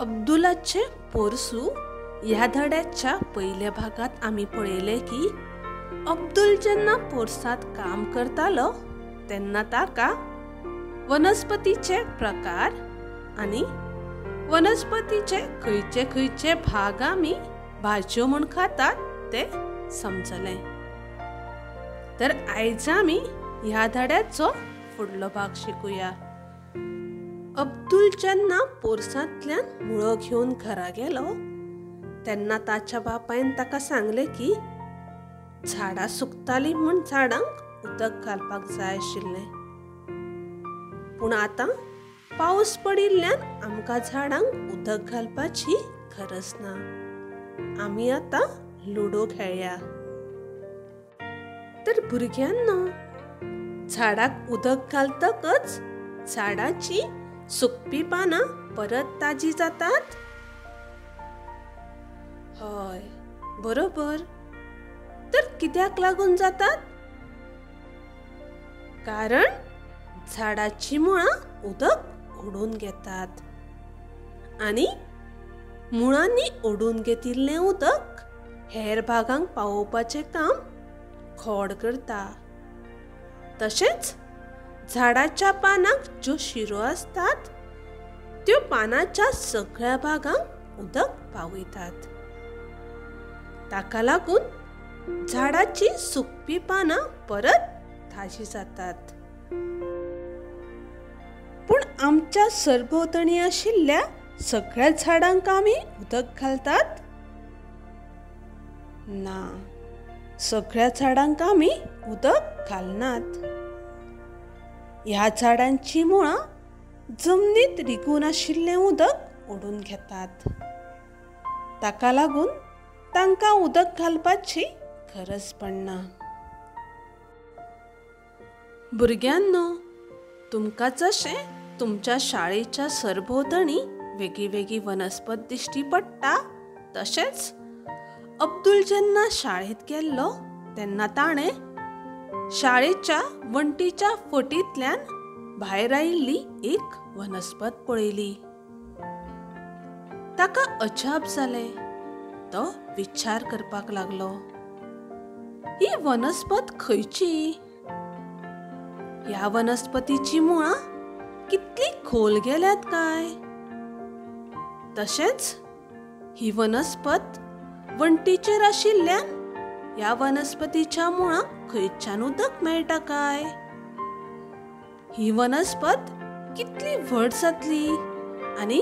अब्दुलाचे पोरसू ह्या धड्याच्या पयल्या भागात आमी पळयलें की अब्दुल जेन्ना पोरसांत काम करतालो तेन्ना ताका वनस्पतीचे प्रकार आनी वनस्पतीचे खंयचे खंयचे भाग आमी भाजयो म्हूण खातात ते समजलें। तर आयज आमी ह्या धड्याचो फुडलो भाग शिकुया। अब्दुल जेन्ना पोरसांतल्यान मुळो घेवन घरा गेलो तेन्ना ताच्या बापायन ताका सांगलें की झाडां सुकतालीं म्हूण झाडांक उदक घालपाक जाय आशिल्लें, पूण आतां पावस पडिल्ल्यान आमकां झाडांक उदक घालपाची गरज ना। आमी आतां लुडो खेळया। तर भुरग्यांनो, झाडाक उदक घालतकच झाडाची सुकपी पानां परत ताजी जातात। हय, बरोबर। तर कित्याक लागून जातात? कारण झाडाची मुळां उदक ओडून घेतात आनी मुळांनी ओडून घेतिल्लें उदक हेर भागांक पावोवपाचें काम खोड करता। तशेंच झाडाच्या पानांक ज्यो शिरो आसतात त्यो पानाच्या सगळ्या भागांक उदक पावयतात। ताका लागून झाडाची सुकपी पानां परत ताजी जातात। पूण आमच्या सरभोंवतणी आशिल्ल्या सगळ्या झाडांक आमी उदक घालतात? ना, सगळ्या झाडांक आमी उदक घालनात। ह्या झाडांची मुळां जमनीत रिगून आशिल्लें उदक ओडून घेतात। ताका लागून तांकां उदक घालपाची गरज पडना। भुरग्यांनो, तुमकां जशें तुमच्या शाळेच्या सरभोंवतणी वेगळी वेगळी वनस्पत दिश्टी पडटा तशेंच अब्दुल जेन्ना शाळेंत गेल्लो तेन्ना ताणें शाळेच्या वण्टीच्या फटींतल्यान भायर आयिल्ली एक वनस्पत पळयली। ताका अजाप जालें। तो विचार करपाक लागलो, ही वनस्पत खंयची? ह्या वनस्पतीची मुळां कितली खोल गेल्यात काय? तशेंच ही वनस्पत वण्टीचेर आशिल्ल्यान ह्या वनस्पतीच्या मुळांक खंयच्यान उदक मेळटा काय? ही वनस्पत कितली व्हड जातली आनी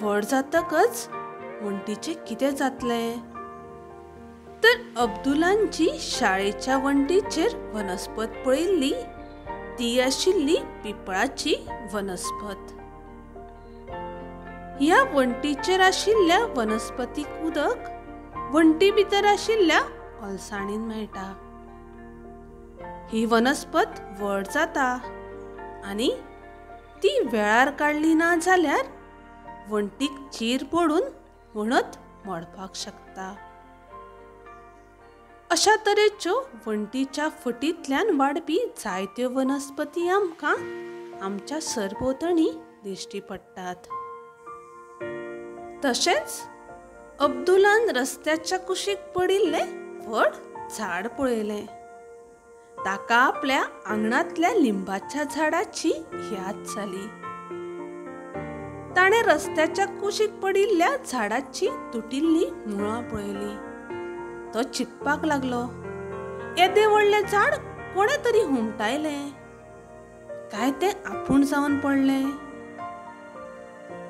व्हड जातकच वण्टीचें कितें जातलें? तर अब्दुलान जी शाळेच्या वण्टीचेर वनस्पत पळयल्ली ती आशिल्ली पिंपळाची वनस्पत। ह्या वण्टीचेर आशिल्ल्या वनस्पतीक उदक वण्टी भितर आशिल्ल्या ओलसाणीन मेळटा। ही वनस्पत व्हड जाता आनी ती वेळार काडली ना जाल्यार वण्टीक चीर पडून वणत मोडपाक शकता। अशा तरेच्यो वण्टीच्या फटींतल्यान वाडपी जायत्यो वनस्पती आमकां आमच्या सरभोंवतणी दिश्टी पडटात। तशेंच अब्दुलान रस्त्याच्या कुशीक पडिल्लें व्हड झाड पळयलें। ताका आपल्या आंगणांतल्या लिंबाच्या झाडाची याद जाली। ताणें रस्त्याच्या कुशीक पडिल्ल्या झाडाची तुटिल्ली मुळां पळयली। तो चिंतपाक लागलो, येदें व्हडलें झाड कोणें तरी हुमटायलें काय तें आपूण जावन पडलें?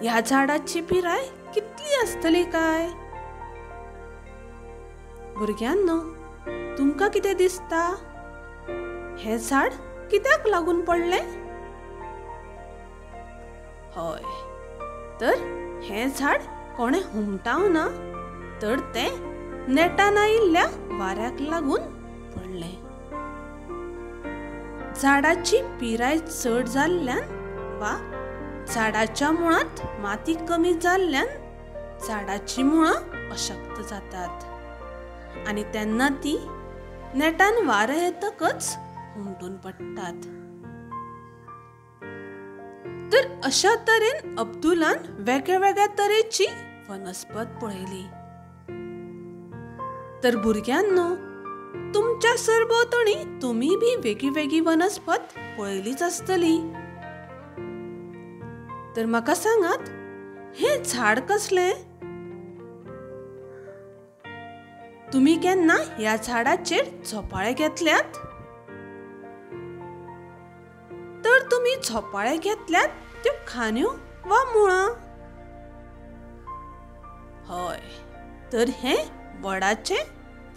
ह्या झाडाची पिराय कितली आसतली काय? भुरग्यांनो, तुमकां कितें दिसता? हें झाड कित्याक लागून पडलें? हय, तर हें झाड कोणें हुमटावना तर तें नेटान आयिल्ल्या वाऱ्याक लागून पडलें। झाडाची पिराय चड जाल्ल्यान वा झाडाच्या मुळांत माती कमी जाल्ल्यान झाडाची मुळां अशक्त जातात आनी तेन्ना ती नेटान वारें येतकच हुमटून पडटात। तर अशा तरेन अब्दुलान वेगळ्या वेगळ्या तरेची वनस्पत पळयली. तर भुरग्यांनो, तुमच्या सरभोंवतणी तुमी बी वेगळी वेगळी वनस्पत पळयलीच आसतली. तर म्हाका सांगात, हें झाड कसलें? तुमी केन्ना ह्या झाडाचेर झोपाळे घेतल्यात? तर तुमी झोपाळे घेतल्यात त्यो खांद्यो वा मुळां? हय, तर हें वडाचें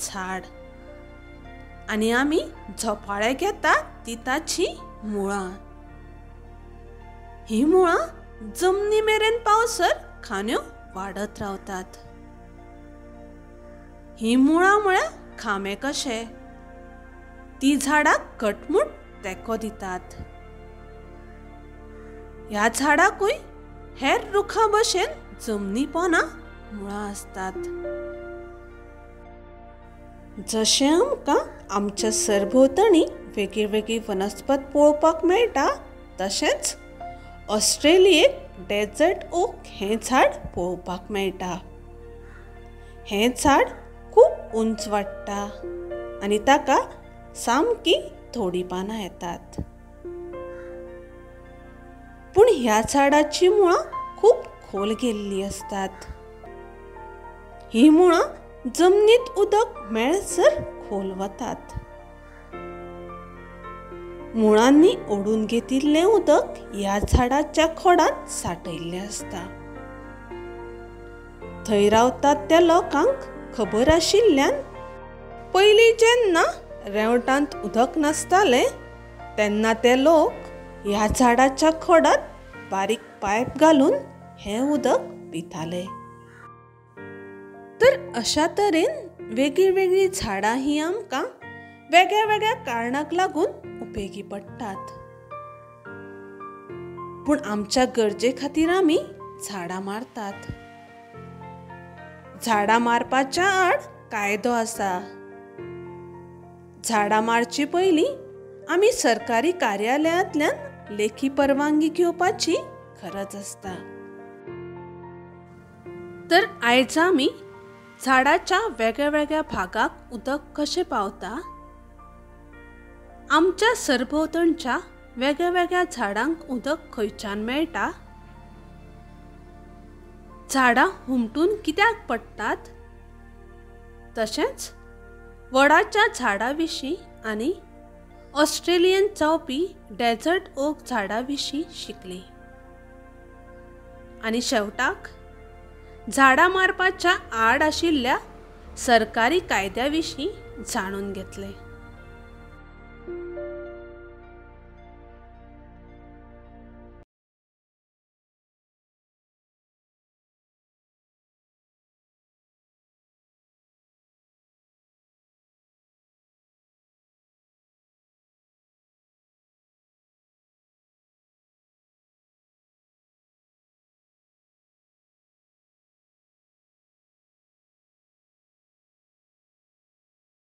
झाड आनी आमी झोपाळे घेतात ती ताची मुळां. ही मुळां जमनी मेरेन पावसर खांद्यो वाडत रावतात. ही मुळां म्हळ्यार खांबे कशे, ती झाडाक घटमूट तेंको दितात. ह्या झाडाकूय हेर रुखां भशेन जमनी पोना मुळां आसतात. जशें आमकां आमच्या सरभोंवतणी वेगळी वेगळी वनस्पत पळोवपाक मेळटा, तशेंच ऑस्ट्रेलियेक डेजर्ट ओक हें झाड पळोवपाक मेळटा. हें झाड खूब उंच वाडटा आनी ताका सामकी थोडीं पानां येतात. पूण ह्या झाडाची मुळां खूब खोल गेल्लीं आसतात. ही मुळां जमनीत उदक मेळसर खोल वतात. मुळांनी ओडून घेतिल्लें उदक ह्या झाडाच्या खोडांत सांठयल्लें आसता. थंय रावतात त्या लोकांक खबर आशिल्ल्यान पयलीं जेन्ना रेंवटांत उदक नासतालें तेन्ना ते लोक ह्या झाडाच्या खोडांत बारीक पायप घालून हें उदक पिताले. तर अशा तरेन वेगळीं वेगळीं झाडां ही आमकां वेगळ्या वेगळ्या कारणाक लागून उपेगी पडटात. पूण आमच्या गरजे खातीर आमी झाडां मारतात. झाडां मारपाच्या आड कायदो आसा. झाडां मारचे पयलीं आमी सरकारी कार्यालयांतल्यान लेखी परवानगी घेवपाची गरज आसता. तर आयज आमी झाडाच्या वेगळ्या वेगळ्या भागाक उदक कशें पावता, आमच्या सरभोंवतणच्या वेगळ्या वेगळ्या झाडांक उदक खंयच्यान मेळटा, झाडां हुमटून कित्याक पडटात, तशेंच वडाच्या झाडा विशीं आनी ऑस्ट्रेलियन जावपी डेजर्ट ओक झाडा विशीं शिकली. आनी शेवटाक झाडां मारपाच्या आड आशिल्ल्या सरकारी कायद्या विशीं जाणून घेतलें.